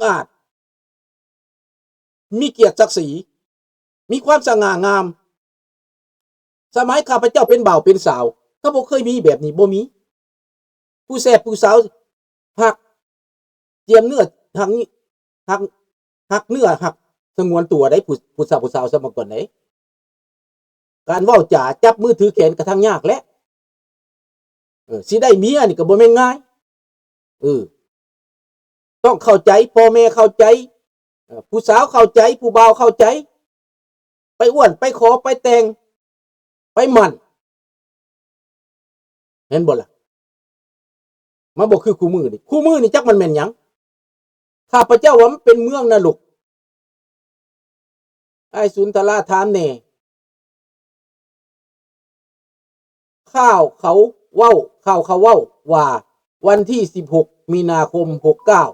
ອາດ ມີກຽດສັກສີ ມີຄວາມສະຫງ່າງາມ. ສະໄໝຂ້າພະເຈົ້າເປັນບ່າວເປັນສາວ ກໍບໍ່ເຄີຍມີແບບນີ້ ບໍ່ມີ. ຜູ້ແຊບຜູ້ສາວຮັກ ຈຽມເນື້ອຮັກ ຮັກ ຮັກເນື້ອຮັກສະຫງວນຕົວໄດ໋ ຜູ້ ຜູ້ສາວ ຜູ້ສາວສະມັຍກ່ອນໄດ໋. ການເວົ້າຈາ ຈັບມືຖືແຂນກະທັງຍາກແຫຼະ. ເອີ ຊິໄດ້ເມຍນີ້ກໍບໍ່ແມ່ນງ່າຍ. ເອີ ຕ້ອງເຂົ້າໃຈ ພໍ່ແມ່ເຂົ້າໃຈ ເອີ ຜູ້ສາວເຂົ້າໃຈ ຜູ້ບ່າວເຂົ້າໃຈ ໄປອ້ວນ ໄປຂໍ ໄປແຕ່ງ ໄປໝັ້ນ ແມ່ນບໍ່ລະ? ມັນບໍ່ຄືຄູ່ມື້ນີ້ ຄູ່ມື້ນີ້ຈັກມັນແມ່ນຫຍັງ? ຂ້າພະເຈົ້າວ່າມັນເປັນເມືອງນະລົກ. ອ້າຍສຸນທະລາຖາມແດ່. ຂ່າວເຂົາເວົ້າ ຂ່າວເຂົາເວົ້າວ່າ ວັນທີສິບຫົກ ມີນາຄົມ ຫົກເກົ້າ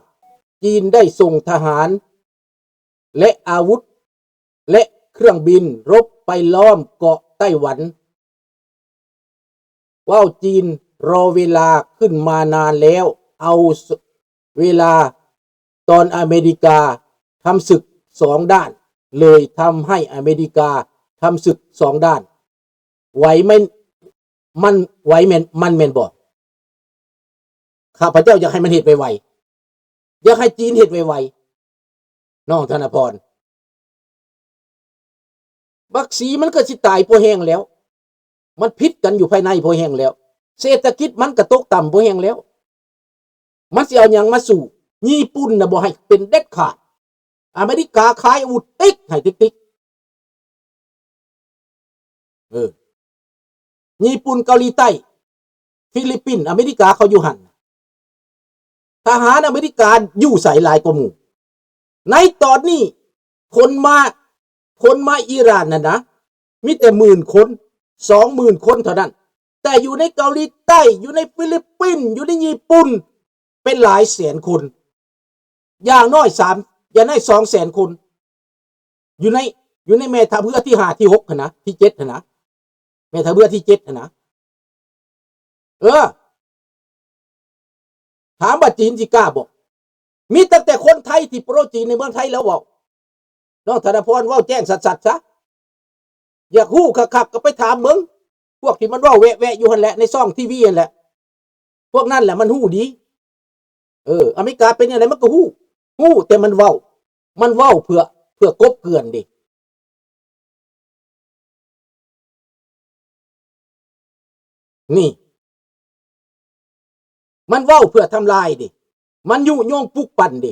ຈີນໄດ້ສົ່ງທະຫານ ແລະ ອາວຸດ ແລະ ເຄື່ອງບິນລົບໄປລ້ອມເກາະໄຕ້ຫວັນ. ເວົ້າຈີນລໍເວລາຂຶ້ນມານານແລ້ວ ເອົາເວລາຕອນອາເມລິກາທຳສຶກສອງດ້ານ ເລີຍທຳໃຫ້ອາເມລິກາທຳສຶກສອງດ້ານ. ໄຫວແມ່ນ ມັນໄຫວແມ່ນ ມັນແມ່ນບໍ່? ຂ້າພະເຈົ້າຢາກໃຫ້ມັນເຮັດໄວໆ ຢາກໃຫ້ຈີນເຮັດໄວໆ ນ້ອງທະນະພອນ. ບັກສີມັນກໍຊິຕາຍພໍແຮງແລ້ວ ມັນຜິດກັນຢູ່ພາຍໃນພໍແຮງແລ້ວ ເສດຖະກິດມັນກໍຕົກຕ່ຳພໍແຮງແລ້ວ ມັນຊິເອົາຫຍັງມາສູ້? ຍີ່ປຸ່ນນະບໍ່ໃຫ້ເປັນເດັດຂາດ ອາເມລິກາຂາຍອາວຸດຕິກໃຫ້ຕິກໆ. ເອີ ຍີ່ປຸ່ນ ເກົາຫຼີໃຕ້ ຟີລິບປິນ ອາເມລິກາເຂົາຢູ່ຫັ້ນ ທະຫານອາເມລິກາຢູ່ໃສຫຼາຍກວ່າໝູ່? ໃນຕອນນີ້ຄົນມາ ຄົນມາອີຣານນັ້ນນະ ມີແຕ່ໝື່ນຄົນ ສອງໝື່ນຄົນເທົ່ານັ້ນ ແຕ່ຢູ່ໃນເກົາຫຼີໃຕ້ ຢູ່ໃນຟີລິບປິນ ຢູ່ໃນຍີ່ປຸ່ນ ເປັນຫຼາຍແສນຄົນ ຢ່າງໜ້ອຍສາມ ຢ່າງໜ້ອຍສອງແສນຄົນ ຢູ່ໃນ ຢູ່ໃນແມ່ທັບເຮືອທີຫ້າ ທີຫົກຫັ້ນນະ ທີເຈັດຫັ້ນນະ ແມ່ທັບເຮືອທີເຈັດຫັ້ນນະ. ເອີ ຖາມວ່າຈີນຊິກ້າບໍ່? ມີຕັ້ງແຕ່ຄົນໄທທີ່ໂປຣຈີນໃນເມືອງໄທແລ້ວເວົ້າ. ນ້ອງທະນະພອນເວົ້າແຈ້ງຊັດໆຊະ ຢາກຮູ້ຄັກໆກໍໄປຖາມເບິ່ງ ພວກທີ່ມັນເວົ້າແວະໆຢູ່ຫັ້ນແຫຼະ ໃນຊ່ອງທີວີຫັ້ນແຫຼະ ພວກນັ້ນແຫຼະມັນຮູ້ດີ. ເອີ ອາເມລິກາເປັນຈັ່ງໃດມັນກໍຮູ້ ຮູ້ ແຕ່ມັນເວົ້າ ມັນເວົ້າເພື່ອ ເພື່ອກົບເກື່ອນເດ້. ນີ້ ມັນເວົ້າເພື່ອທຳລາຍເດ້ ມັນຍຸຍົງປຸກປັ່ນເດ້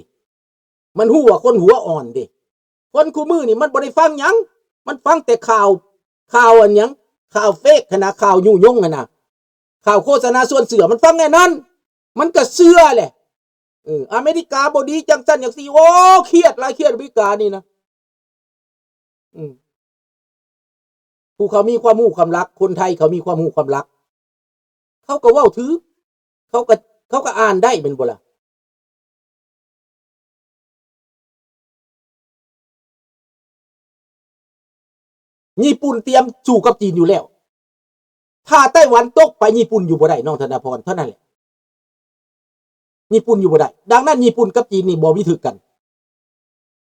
ມັນຮູ້ວ່າຄົນຫົວອ່ອນເດ້. ຄົນຄູ່ມື້ນີ້ມັນບໍ່ໄດ້ຟັງຫຍັງ ມັນຟັງແຕ່ຂ່າວ ຂ່າວອັນຫຍັງ ຂ່າວເຟກຫັ້ນນະ ຂ່າວຍຸຍົງຫັ້ນນະ ຂ່າວໂຄສະນາຊວນເຊື່ອ ມັນຟັງແນວນັ້ນ ມັນກໍເຊື່ອແຫຼະ. ເອີ ອາເມລິກາບໍ່ດີຈັ່ງຊັ້ນຈັ່ງຊີ້ ໂອ້ ຄຽດຫຼາຍ ຄຽດອາເມລິການີ້ນະ. ອືມ ຜູ້ເຂົາມີຄວາມຮູ້ຄວາມລັກ ຄົນໄທເຂົາມີຄວາມຮູ້ຄວາມລັກ ເຂົາກໍເວົ້າຖືກ ເຂົາກໍ ເຂົາກໍອ່ານໄດ້ແມ່ນບໍ່ລະ? ຍີ່ປຸ່ນຕຽມສູ້ກັບຈີນຢູ່ແລ້ວ ຖ້າໄຕ້ຫວັນຕົກໄປ ຍີ່ປຸ່ນຢູ່ບໍ່ໄດ້ ນ້ອງທະນະພອນ ເທົ່ານັ້ນແຫຼະ ຍີ່ປຸ່ນຢູ່ບໍ່ໄດ້. ດັ່ງນັ້ນຍີ່ປຸ່ນກັບຈີນນີ້ບໍ່ມີຖືກກັນ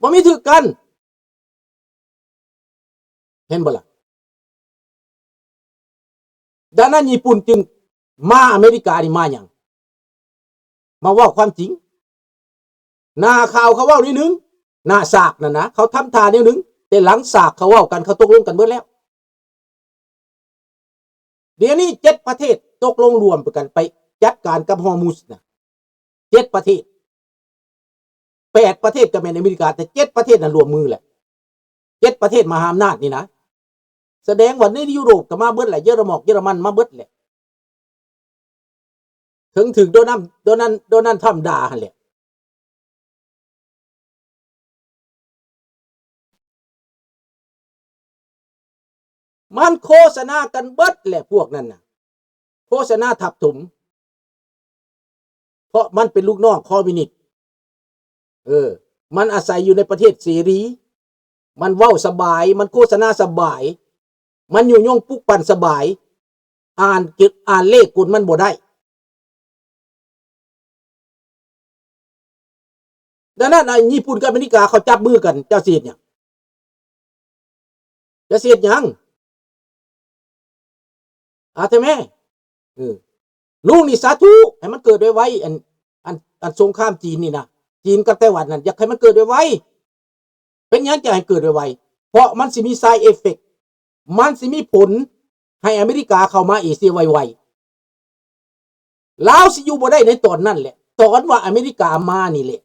ບໍ່ມີຖືກກັນ ເຫັນບໍ່ລະ? ດັ່ງນັ້ນຍີ່ປຸ່ນຈຶ່ງມາອາເມລິການີ້ມາຫຍັງ? ມາເວົ້າຄວາມຈິງ. ໜ້າຂ່າວເຂົາເວົ້າແນວໜຶ່ງ ໜ້າສາກນັ້ນນະ ເຂົາທຳທ່າແນວໜຶ່ງ ແຕ່ຫຼັງສາກເຂົາເວົ້າກັນ ເຂົາຕົກລົງກັນເບິດແລ້ວ. ດຽວນີ້ເຈັດປະເທດຕົກລົງຮ່ວມກັນໄປຈັດການກັບຮອມຸດນະ ເຈັດປະເທດ ແປດປະເທດກໍແມ່ນອາເມລິກາ ແຕ່ເຈັດປະເທດນັ້ນຮ່ວມມືແຫຼະ ເຈັດປະເທດມະຫາອຳນາດນີ້ນະ ສະແດງວ່າໃນຢູໂຣບກໍມາເບິດແຫຼະ ເຢຍລະໝອກເຢຍລະມັນມາເບິດແຫຼະ ເຖິງຖືກໂດນັມ ໂດນັນ ໂດນັນທຣຳດ່າຫັ້ນແຫຼະ. ມັນໂຄສະນາກັນເບິດແຫຼະພວກນັ້ນນະ ໂຄສະນາທັບຖົມ ເພາະມັນເປັນລູກນ້ອງຄອມມິວນິດ ເອີ ມັນອາໄສຢູ່ໃນປະເທດເສລີ ມັນເວົ້າສະບາຍ ມັນໂຄສະນາສະບາຍ ມັນຍຸຍົງປຸກປັ່ນສະບາຍ ອ່ານເກັບ ອ່ານເລກກົນມັນບໍ່ໄດ້. ດັ່ງນັ້ນ ອັນຍີ່ປຸ່ນກັບອາເມລິກາເຂົາຈັບມືກັນ ເຈົ້າຊິເຮັດຫຍັງ? ເຈົ້າຊິເຮັດຫຍັງ? ອາ ແທ້ແມ້ ເອີ ລຸງນີ້ສາທຸໃຫ້ມັນເກີດໄວໆ ອັນ ອັນ ອັນສົງຄາມຈີນນີ້ນະ ຈີນກັບໄຕ້ຫວັນນັ້ນ ຢາກໃຫ້ມັນເກີດໄວໆ. ເປັນຫຍັງຈະໃຫ້ເກີດໄວໆ? ເພາະມັນຊິມີ side effect ມັນຊິມີຜົນໃຫ້ອາເມລິກາເຂົ້າມາເອເຊຍໄວໆ. ລາວຊິຢູ່ບໍ່ໄດ້ໃນຕອນນັ້ນແຫຼະ ຕອນວ່າອາເມລິກາມານີ້ແຫຼະ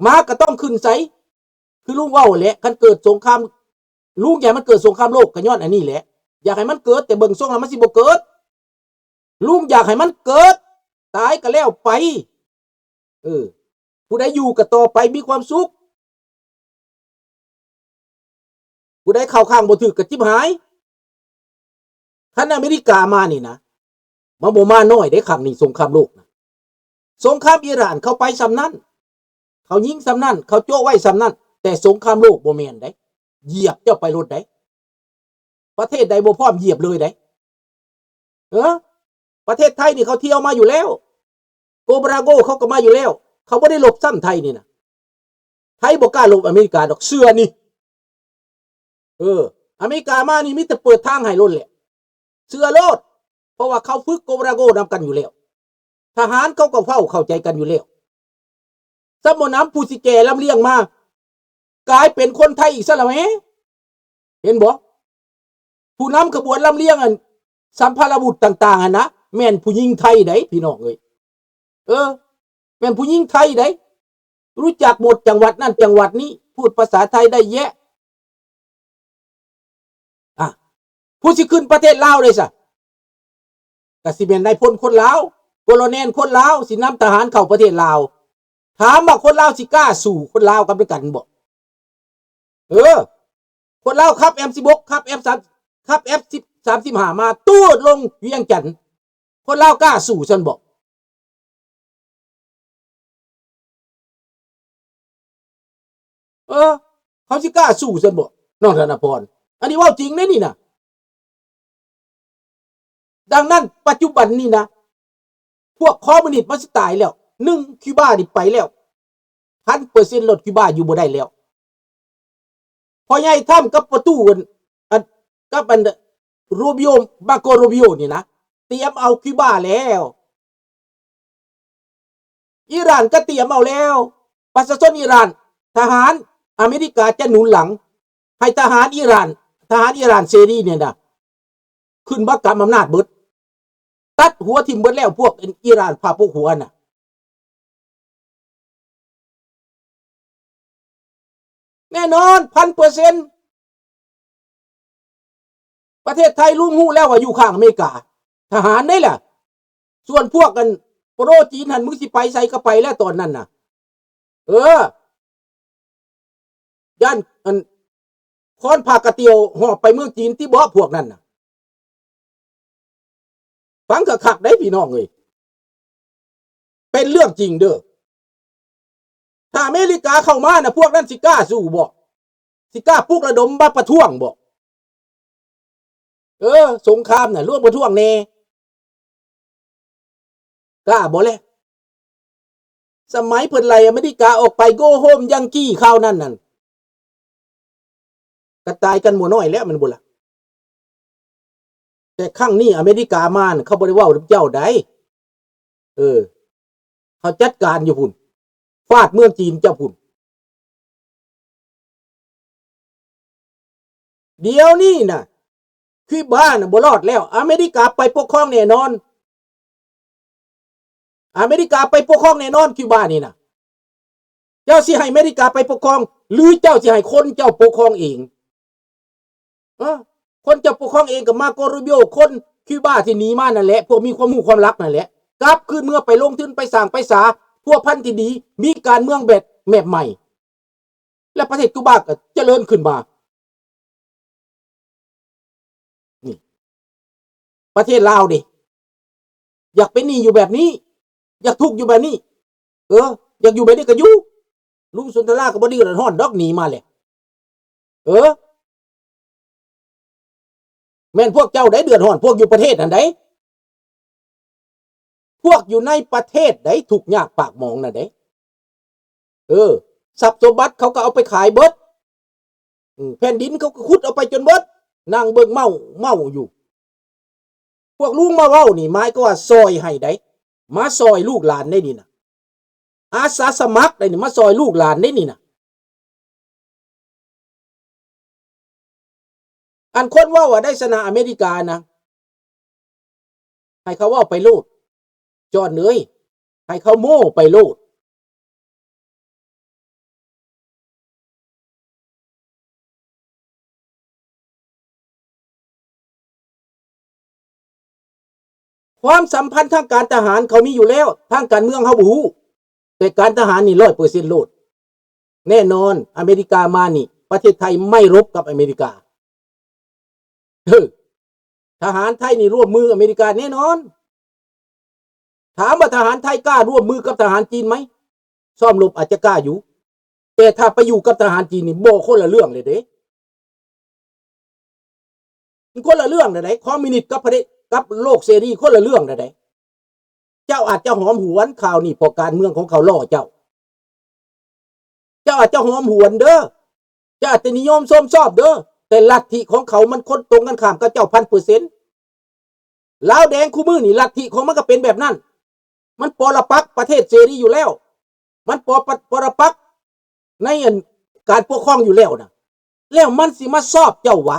ມາກໍຕ້ອງຂຶ້ນໃສ ຄືລຸງເວົ້າແຫຼະ ຄັນເກີດສົງຄາມ ລຸງຢາກໃຫ້ມັນເກີດສົງຄາມໂລກກໍຍ້ອນອັນນີ້ແຫຼະ ຢາກໃຫ້ມັນເກີດ ແຕ່ເບິ່ງຊົງແລ້ວມັນຊິບໍ່ເກີດ ລຸງຢາກໃຫ້ມັນເກີດ ຕາຍກໍແລ້ວໄປ ເອີ ຜູ້ໃດຢູ່ກໍຕໍ່ໄປມີຄວາມສຸກ ຜູ້ໃດເຂົ້າຂ້າງບໍ່ຖືກກໍຈິບຫາຍ. ຄັນອາເມລິກາມານີ້ນະ ມັນບໍ່ມານ້ອຍເດ້ ຄັ້ງນີ້ສົງຄາມໂລກນະ ສົງຄາມອີຣານເຂົາໄປສ່ຳນັ້ນ ເຂົາຍິງສ່ຳນັ້ນ ເຂົາໂຈະໄວ້ສ່ຳນັ້ນ ແຕ່ສົງຄາມໂລກບໍ່ແມ່ນເດ້ ຢຽບເຈົ້າໄປໂລດເດ້. ປະເທດໃດບໍ່ພ້ອມຢຽບເລີຍເດ້. ເອີ ປະເທດໄທນີ້ເຂົາທ່ຽວມາຢູ່ແລ້ວ ໂກບຣາໂກເຂົາກໍມາຢູ່ແລ້ວ ເຂົາບໍ່ໄດ້ລົບຊ້ຳໄທນີ້ນະ ໄທບໍ່ກ້າລົບອາເມລິກາດອກ ເຊື່ອນີ້. ເອີ ອາເມລິກາມານີ້ມີແຕ່ເປີດທາງໃຫ້ໂລດແຫຼະ ເຊື່ອໂລດ ເພາະວ່າເຂົາຝຶກໂກບຣາໂກນຳກັນຢູ່ແລ້ວ ທະຫານເຂົາກໍເຝົ້າເຂົ້າໃຈກັນຢູ່ແລ້ວ. ຊຳບໍ່ນຳຜູ້ຊິແກ່ລຳລຽງມາ ກາຍເປັນຄົນໄທອີກຊະລະແມ້. ເຫັນບໍ່? ຜູ້ນຳຂະບວນລຳລຽງອັນສຳພາລະວຸດຕ່າງໆຫັ້ນນະ ແມ່ນຜູ້ຍິງໄທໃດ໋ ພີ່ນ້ອງເອີຍ. ເອີ ແມ່ນຜູ້ຍິງໄທໃດ໋ ຮູ້ຈັກໝົດ ຈັງຫວັດນັ້ນຈັງຫວັດນີ້ ພູດພາສາໄທໄດ້ແຍະ. ອາ ຜູ້ຊິຂຶ້ນປະເທດລາວເດ້ຊະ ກະຊິແມ່ນນາຍພົນຄົນລາວ ໂກໂລແນນຄົນລາວ ຊິນຳທະຫານເຂົ້າປະເທດລາວ. ຖາມວ່າຄົນລາວຊິກ້າສູ້ຄົນລາວກັບນຳກັນບໍ່? ເອີ ຄົນລາວຂັບເອັມສິບຫົກ ຂັບເອັມສາມ ຂັບເອັມສິບ ສາມສິບຫ້າມາຕູດລົງວຽງຈັນ ຄົນລາວກ້າສູ້ຊັ້ນບໍ່? ເອີ ເຂົາຊິກ້າສູ້ຊັ້ນບໍ່ ນ້ອງທະນະພອນ? ອັນນີ້ເວົ້າຈິງເດ້ນີ້ນະ. ດັ່ງນັ້ນ ປັດຈຸບັນນີ້ນະ ພວກຄອມມູນິດມັນຊິຕາຍແລ້ວ. ໜຶ່ງ ຄິວບານີ້ໄປແລ້ວ ພັນເປີເຊັນໂລດ ຄິວບາຢູ່ບໍ່ໄດ້ແລ້ວ. ພໍ່ໃຫຍ່ທຳກັບປະຕູອັນ ອັນ ກັບອັນ ໂຣບິໂອ ມາໂກໂຣບິໂອນີ້ນະ ຕຽມເອົາຄິວບາແລ້ວ. ອີຣານກໍຕຽມເອົາແລ້ວ. ປະຊາຊົນອີຣານ ທະຫານອາເມລິກາຈະໜູນຫຼັງ ໃຫ້ທະຫານອີຣານ ທະຫານອີຣານເສລີນີ້ນະ ຂຶ້ນມາກຳອຳນາດເບິດ. ຕັດຫົວຖິ້ມເບິດແລ້ວ ພວກອີຣານພາປົກຫົວນະ. ແນ່ນອນ ພັນເປີເຊັນ ປະເທດໄທລຸງຮູ້ແລ້ວວ່າຢູ່ຂ້າງອາເມລິກາ ທະຫານເດ້ລະ. ສ່ວນພວກອັນໂປຣຈີນຫັ້ນ ມຶງຊິໄປໃສກໍໄປແລ້ວຕອນນັ້ນນະ. ເອີ ຢ້ານອັນ ຄ້ອນຜ້າກະຕ່ຽວຫອບໄປເມືອງຈີນຕິເບາະ ພວກນັ້ນນະ. ຟັງຄັກໆເດ້ພີ່ນ້ອງເອີຍ ເປັນເລື່ອງຈິງເດີ້. ຖ້າອາເມລິກາເຂົ້າມານະ ພວກນັ້ນຊິກ້າສູ້ບໍ່? ຊິກ້າປຸກລະດົມມາປະທ້ວງບໍ່? ເອີ ສົງຄາມນະ ລວມປະທ້ວງແດ່. ກ້າບໍ່ແລະ? ສະໄໝເພິ່ນໄລ່ອາເມລິກາອອກໄປ go home Yankee ຄາວນັ້ນນັ້ນ ກະຕາຍກັນໝູ່ນ້ອຍແລ້ວແມ່ນບໍ່ລະ? ແຕ່ຄັ້ງນີ້ອາເມລິກາມານະ ເຂົາບໍ່ໄດ້ເວົ້ານຳເຈົ້າໃດ. ເອີ ເຂົາຈັດການຢູ່ພຸ້ນ ຟາດເມືອງຈີນເຈົ້າພຸ້ນ. ດຽວນີ້ນະ ຄິວບານະບໍ່ລອດແລ້ວ ອາເມລິກາໄປປົກຄອງແນ່ນອນ. ອາເມລິກາໄປປົກຄອງແນ່ນອນ ຄິວບານີ້ນະ. ເຈົ້າຊິໃຫ້ອາເມລິກາໄປປົກຄອງ ຫຼື ເຈົ້າຊິໃຫ້ຄົນເຈົ້າປົກຄອງເອງ? ເອີ ຄົນເຈົ້າປົກຄອງເອງກໍມາໂກຣູບິໂອ ຄົນຄິວບາທີ່ໜີມານັ້ນແຫຼະ ພວກມີຄວາມຮູ້ຄວາມລັບນັ້ນແຫຼະ ກັບຄືນເມືອໄປລົງທຶນ ໄປສ້າງໄປສາ ພົວພັນທີ່ດີ ມີການເມືອງແບບ ແບບໃໝ່ ແລະ ປະເທດຄິວບາກໍຈະເລີນຂຶ້ນມາ. ນີ້ ປະເທດລາວເດ ຢາກເປັນໜີ້ຢູ່ແບບນີ້ ຢາກທຸກຢູ່ແບບນີ້ ເອີ ຢາກຢູ່ແບບນີ້ກໍຢູ່ ລຸງສົນທະລາກໍບໍ່ເດືອດຮ້ອນດອກ ໜີມາແຫຼະ. ເອີ ແມ່ນພວກເຈົ້າໃດເດືອດຮ້ອນ ພວກຢູ່ປະເທດຫັ້ນໃດ ພວກຢູ່ໃນປະເທດໃດທຸກຍາກປາກໝອງນັ້ນໃດ. ເອີ ຊັບສົມບັດເຂົາກໍເອົາໄປຂາຍເບິດ. ອືມ ແຜ່ນດິນເຂົາກໍຂຸດເອົາໄປຈົນເບິດ, ນັ່ງເບິ່ງເມົາເມົາຢູ່. ພວກລຸງມາເວົ້ານີ້ ໝາຍຄວາມວ່າຊ່ອຍໃຫ້ໃດ໋, ມາຊ່ອຍລູກຫຼານໃດ໋ນີ້ນະ, ອາສາສະໝັກໃດ໋ນີ້, ມາຊ່ອຍລູກຫຼານໃດ໋ນີ້ນະ. ອັນຄົນເວົ້າວ່າໄດ້ຊະນະອາເມລິການະ ໃຫ້ເຂົາເວົ້າໄປໂລດ ຈອນເອີຍ, ໃຫ້ເຂົາໂມ້ໄປໂລດ. ຄວາມສຳພັນທາງການທະຫານເຂົາມີຢູ່ແລ້ວ, ທາງການເມືອງເຮົາບໍ່ຮູ້, ແຕ່ການທະຫານນີ້ຮ້ອຍເປີເຊັນໂລດ. ແນ່ນອນ ອາເມລິກາມານີ້ ປະເທດໄທໄມ່ລົບກັບອາເມລິກາ. ເອີ ທະຫານໄທນີ້ຮ່ວມມືອາເມລິກາແນ່ນອນ. ຖາມວ່າທະຫານໄທກ້າຮ່ວມມືກັບທະຫານຈີນໄໝ? ຊ້ອມລົບອາດຈະກ້າຢູ່, ແຕ່ຖ້າໄປຢູ່ກັບທະຫານຈີນນີ້ ບໍ່ ຄົນລະເລື່ອງເລີຍເດ້. ມັນຄົນລະເລື່ອງໃດ໋, ຄອມມິວນິດກັບປະເທດ ກັບໂລກເສລີ ຄົນລະເລື່ອງໃດ໋. ເຈົ້າອາດຈະຫອມຫວນຂ່າວນີ້ ເພາະການເມືອງຂອງເຂົາລໍ້ເຈົ້າ. ເຈົ້າອາດຈະຫອມຫວນເດີ, ເຈົ້າອາດຈະນິຍົມຊົມຊອບເດີ, ແຕ່ລັດທິຂອງເຂົາມັນຄົນຕົງກັນຂ້າມກັບເຈົ້າພັນເປີເຊັນ. ລາວແດງຄູ່ມື້ນີ້ ລັດທິຂອງມັນກໍເປັນແບບນັ້ນ. ມັນປໍລະປັກປະເທດເສລີຢູ່ແລ້ວ, ມັນປໍ ປໍລະປັກໃນອັນການປົກຄອງຢູ່ແລ້ວນະ, ແລ້ວມັນຊິມາຊອບເຈົ້າຫວາ?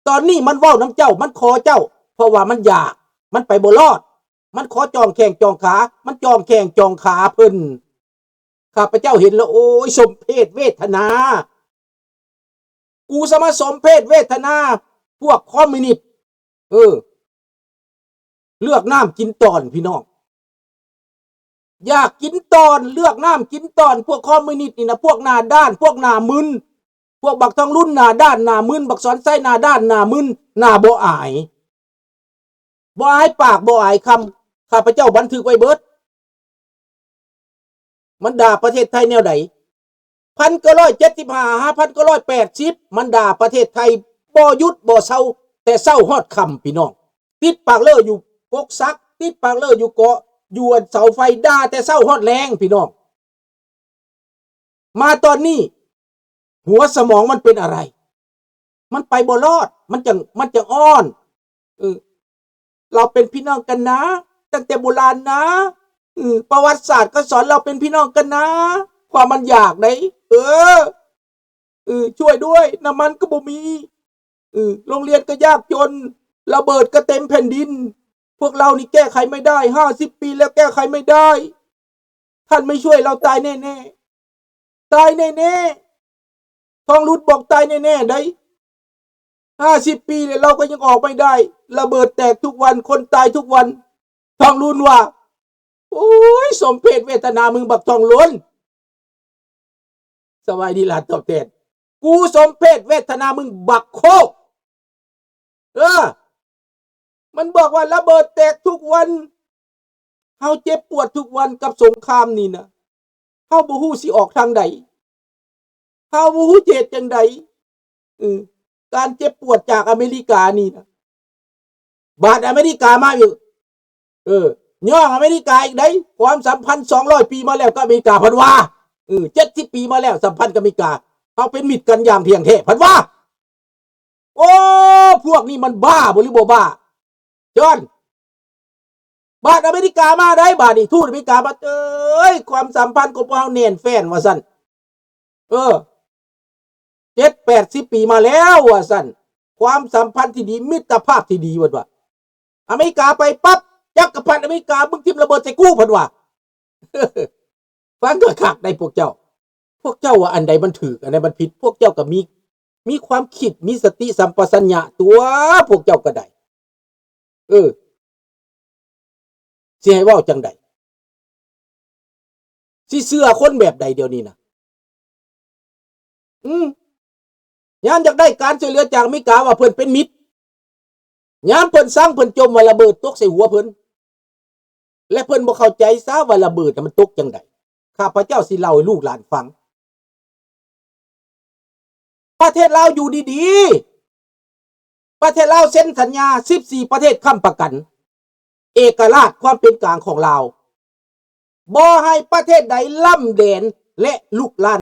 ຕອນນີ້ມັນເວົ້ານຳເຈົ້າ, ມັນຂໍເຈົ້າ ເພາະວ່າມັນຢາກ, ມັນໄປບໍ່ລອດ, ມັນຂໍຈ່ອງແຂ້ງຈ່ອງຂາ, ມັນຈ່ອງແຂ້ງຈ່ອງຂາເພິ່ນ. ຂ້າພະເຈົ້າເຫັນແລ້ວ ໂອ້ຍ ສົມເພດເວທະນາ. ກູສະມາສົມເພດເວທະນາພວກຄອມມິວນິດ. ເອີ ເລືອກນ້ຳກິນຕອນ ພີ່ນ້ອງ, ຢາກກິນຕອນ ເລືອກນ້ຳກິນຕອນ. ພວກຄອມມິວນິດນີ້ນະ ພວກໜ້າດ້ານ ພວກໜ້າມຶນ, ພວກບັກທອງລຸນໜ້າດ້ານໜ້າມຶນ, ບັກສອນໄຊໜ້າດ້ານໜ້າມຶນ, ໜ້າບໍ່ອາຍ. ບໍ່ອາຍປາກບໍ່ອາຍຄຳ, ຂ້າພະເຈົ້າບັນທຶກໄວ້ເບິດ. ມັນດ່າປະເທດໄທແນວໃດ? ພັນເກົ້າຮ້ອຍເຈັດສິບຫ້າ ຫາ ພັນເກົ້າຮ້ອຍແປດສິບ ມັນດ່າປະເທດໄທບໍ່ຢຸດບໍ່ເຊົາ ແຕ່ເຊົ້າຮອດຄ່ຳ ພີ່ນ້ອງ. ຕິດປາກເລີຢູ່ກົກສັກ, ຕິດປາກເລີຢູ່ເກາະ, ຢູ່ອັນເສົາໄຟ, ດ່າແຕ່ເຊົ້າຮອດແລງ ພີ່ນ້ອງ. ມາຕອນນີ້ ຫົວສະໝອງມັນເປັນອະໄລ? ມັນໄປບໍ່ລອດ, ມັນຈັ່ງ ມັນຈັ່ງອ່ອນ. ເອີ ເຮົາເປັນພີ່ນ້ອງກັນນາ ຕັ້ງແຕ່ໂບລານນາ. ເອີ ປະຫວັດສາດກໍສອນເຮົາເປັນພີ່ນ້ອງກັນນາ. ຄວາມມັນຢາກໃດ໋. ເອີ ເອີ ຊ່ວຍດ້ວຍ, ນ້ຳມັນກໍບໍ່ມີ. ເອີ ໂຮງຮຽນກໍຍາກຈົນ, ລະເບີດກໍເຕັມແຜ່ນດິນ. ພວກເຮົານີ້ແກ້ໄຂໄມ່ໄດ້, ຫ້າສິບປີແລ້ວແກ້ໄຂໄມ່ໄດ້. ທ່ານໄມ່ຊ່ວຍເຮົາ ຕາຍແນ່ໆ, ຕາຍແນ່ໆ. ທອງລຸນບອກຕາຍແນ່ໆໃດ໋. ຫ້າສິບປີແລ້ວ ເຮົາກໍຍັງອອກໄມ່ໄດ້, ລະເບີດແຕກທຸກວັນ, ຄົນຕາຍທຸກວັນ. ທອງລຸນວ່າ ໂອ້ຍ ສົມເພດເວທະນາມຶງບັກທອງລຸນ. ສະບາຍດີຫຼານຕອບແທນ. ກູສົມເພດເວທະນາມຶງບັກໂຄກ. ເອີ ມັນບອກວ່າລະເບີດແຕກທຸກວັນ, ເຮົາເຈັບປວດທຸກວັນກັບສົງຄາມນີ້ນະ, ເຮົາບໍ່ຮູ້ຊິອອກທາງໃດ, ເຮົາບໍ່ຮູ້ຈະເຮັດຈັ່ງໃດ. ເອີ ການເຈັບປວດຈາກອາເມລິການີ້ນະ, ບາດອາເມລິກາມາອີກ. ເອີ ຍ້ອງອາເມລິກາອີກໃດ໋, ຄວາມສຳພັນສອງຮ້ອຍປີມາແລ້ວກັບອາເມລິກາ ເພິ່ນວ່າ. ເອີ ເຈັດສິບປີມາແລ້ວສຳພັນກັບອາເມລິກາ, ເຮົາເປັນມິດກັນຢ່າງທ່ຽງແທ້ ເພິ່ນວ່າ. ໂອ້ ພວກນີ້ມັນບ້າບໍ່ ຫຼືບໍ່ບ້າ? ຈອນ ບາດອາເມລິກາມາໄດ໋, ບາດນີ້ທູດອາເມລິກາມາ, ເອີຍ ຄວາມສຳພັນຂອງພວກເຮົາແໜ້ນແຟ້ນວ່າຊັ້ນ. ເອີ ເຈັດແປດສິບປີມາແລ້ວວ່າຊັ້ນ, ຄວາມສຳພັນທີ່ດີ, ມິດຕະພາບທີ່ດີ ເພິ່ນວ່າ. ອາເມລິກາໄປປັບ, ຈັກກະພັດອາເມລິກາ, ມຶງຖິ້ມລະເບີດໃສ່ກູ ເພິ່ນວ່າ. ຟັງຄັກໆ ໄດ໋ພວກເຈົ້າ. ພວກເຈົ້າວ່າອັນໃດມັນຖືກ ອັນໃດມັນຜິດ, ພວກເຈົ້າກໍມີ ມີຄວາມຄິດ ມີສະຕິສຳປະສັນຍະຕົວະ ພວກເຈົ້າກໍໄດ້. ເອີ ຊິໃຫ້ເວົ້າຈັ່ງໃດ? ຊິເຊື່ອຄົນແບບໃດດຽວນີ້ນະ? ອືມ ຍາມຢາກໄດ້ການຊ່ວຍເຫຼືອຈາກອາເມລິກາວ່າເພິ່ນເປັນມິດ, ຍາມເພິ່ນສັງເພິ່ນຈົ່ມວ່າລະເບີດຕົກໃສ່ຫົວເພິ່ນ ແລະ ເພິ່ນບໍ່ເຂົ້າໃຈຊະວ່າລະເບີດນະມັນຕົກຈັ່ງໃດ. ຂ້າພະເຈົ້າຊິເລົ່າໃຫ້ລູກຫຼານຟັງ. ປະເທດລາວຢູ່ດີໆ, ປະເທດລາວເຊັນສັນຍາສິບສີ່ປະເທດຄ້ຳປະກັນເອກະລາດຄວາມເປັນກາງຂອງລາວ, ບໍ່ໃຫ້ປະເທດໃດລ້ຳແດນ ແລະ ລູກຫຼານ